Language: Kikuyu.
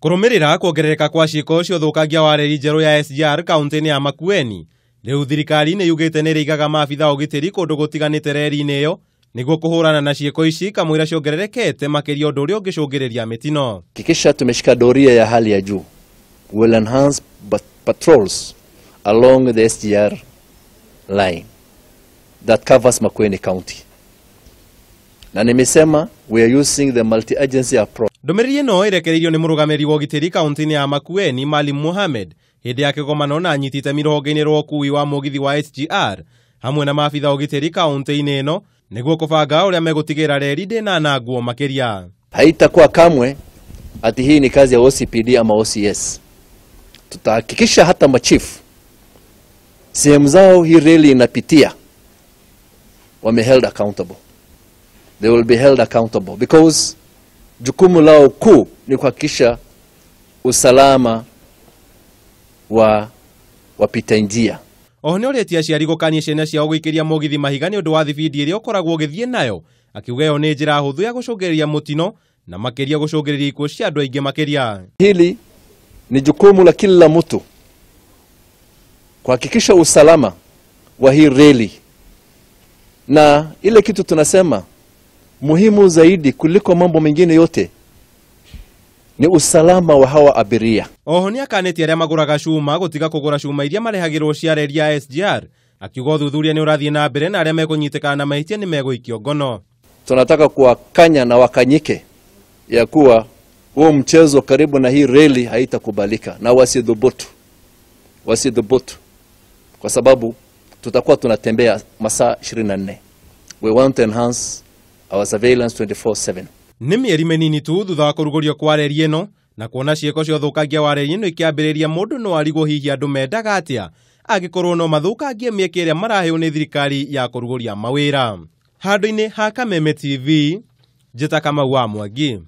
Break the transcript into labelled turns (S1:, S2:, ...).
S1: Kũrũmĩrĩra kuongerereka kwa ciĩko cia ũthũkangia wa reri njerũ ya SGR kaunti-inĩ ya Makueni, rĩu thirikari nĩ yugĩte nĩ ĩrĩigaga maabitha a ũgitĩri kũndũ gũtiganĩte reri-inĩ ĩyo nĩguo kũhũrana na ciĩko ici kamũira ciongererekete makĩria ũndũ ũrĩa ũngĩcũngĩrĩria mĩtino.
S2: Hakikisha tumeshika doria ya hali ya juu. We'll enhance patrols along the SGR line that covers Makueni County. Na nimesema we are using the multi-agency approach.
S1: Ndũmĩrĩri ĩno ĩrekereirio nĩ mũrũgamĩrĩri wa ũgitĩri kaunti-inĩ ya Makueni Maalim Mohamed hĩndĩ ya kĩgomano na anyiti itemi rũhonge-inĩ rwa ũkuui wa mũgithi wa SGR hamwe na maabitha ũgitĩri kaunti-inĩ ĩno nĩguo kũbanga ũrĩa megũtigĩrĩra reri ndĩnanangwo makĩria.
S2: Haitakuwa kamwe ati hii ni kazi ya OCPD ama OCS. Tutahakikisha hata machifu sehemu zao hii reli inapitia wame held accountable. They will be held accountable because jukumu lao kuu ni kuhakikisha usalama wa wapita njia.
S1: Oho nĩ orĩtie aciari gũkania ciana ciao gũikĩria mũgithi mahiga nĩ ũndũ wa thibindi ĩrĩa ũkoragwo ũgĩthiĩ nayo, akiuga ĩyo nĩ njĩra hũthũ ya gũcũngĩrĩria mũtino na makĩria gũcũngĩrĩria ikuũ cia andũ aingĩ makĩria.
S2: Hili ni jukumu la kila mtu kuhakikisha usalama wa hii reli, na ile kitu tunasema muhimu zaidi kuliko mambo mengine yote ni usalama wa hawa abiria.
S1: Oho nĩ akanĩtie arĩa magũraga cuma gũtiga kũgũra cuma iria marehagĩrwo cia reri ya SGR, akiuga ũthuthuria nĩ ũrathiĩ na mbere na arĩa mekũnyitĩkana na mahĩtia nĩ megũikio ngono.
S2: Tunataka kuwakanya na wakanyike ya kuwa huo mchezo karibu na hii reli haitakubalika, na wasidhubutu. Wasidhubutu kwa sababu tutakuwa tunatembea masaa 24. We want to enhance our surveillance 24/7.
S1: Nĩ mĩeri mĩnini tu thutha wa kũrugũrio kwa reri ĩno na kuona ciĩko cia ũthũkangia wa reri ĩno ikĩambĩrĩria, mũndũ no arigwo hihi andũ mendaga atĩa angĩkorwo no mathũkangie mĩeke ĩrĩa maraheo nĩ thirikari ya kũrugũria mawĩra. Handũ-inĩ ha Kameme TV, njĩta Kamau wa Mwangi.